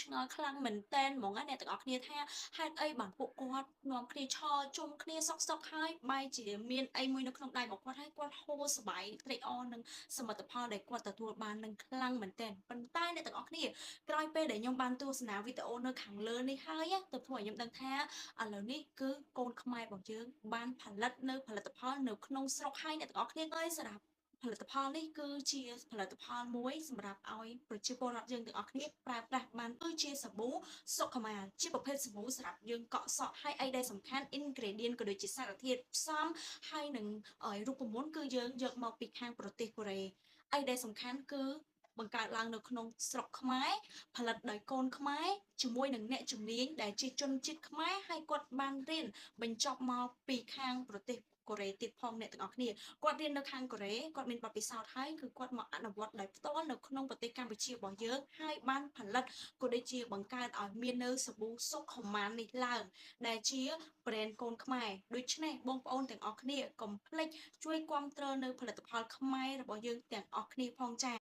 ឆ្ងល់ខ្លាំងមែនទែនហ្មងណាអ្នកទាំងអស់គ្នាថាហេតុអីបានពួកគាត់នាំគ្នាឈរជុំគ្នាសុកសុកហើយបែរជាមានអីមួយនៅក្នុងដៃរបស់គាត់ហើយគាត់ហូរសប្បាយត្រេកអរនឹងសមិទ្ធផលដែលគាត់ទទួលបាននឹងខ្លាំងមែនទែនប៉ុន្តែអ្នកទាំងអស់គ្នាក្រោយពេលដែលខ្ញុំបានទស្សនាវីដេអូនៅខាងលើនេះហើយទើបធ្វើឲ្យខ្ញុំដឹងថាឥឡូវនេះគឺកូនខ្មែររបស់យើងបានផលិតនៅផលិតផលនៅក្នុងស្រុកហើយអ្នកទាំងអស់គ្នាហើយសម្រាប់ផលិតផលនេះគឺជាផលិតផលមួយសម្រាប់ឲ្យប្រជាពលរដ្ឋយើងទាំងអស់គ្នាប្រើប្រាស់បានគឺជាសាប៊ូសុខុមាលជាប្រភេទសាប៊ូសម្រាប់យើងកក់សក់ហើយអីដែលសំខាន់ ingredient ក៏ដូចជាសារធាតុផ្សំហើយនឹងរូបមន្តគឺយើងយកមកពីខាងប្រទេសកូរ៉េអីដែលសំខាន់គឺបង្កើតឡើងនៅក្នុងស្រុកខ្មែរផលិតដោយកូនខ្មែរជាមួយនឹងអ្នកជំនាញដែលជាជនជាតិខ្មែរហើយគាត់បានរៀនបញ្ចប់មកពីខាងប្រទេសកូរ៉េទៀតផងអ្នកទាំងអស់គ្នាគាត់រៀននៅខាងកូរ៉េគាត់មានបទពិសោធន៍ហើយគឺគាត់មកអនុវត្តដោយផ្ទាល់នៅក្នុងប្រទេសកម្ពុជារបស់យើងហើយបានផលិតក៏ដូចជាបង្កើតឲ្យមាននៅសាប៊ូសុខុមាលនេះឡើងដែលជា brand កូនខ្មែរដូច្នេះបងប្អូនទាំងអស់គ្នាកុំភ្លេចជួយគាំទ្រនៅផលិតផលខ្មែររបស់យើងទាំងអស់គ្នាផងចា៎។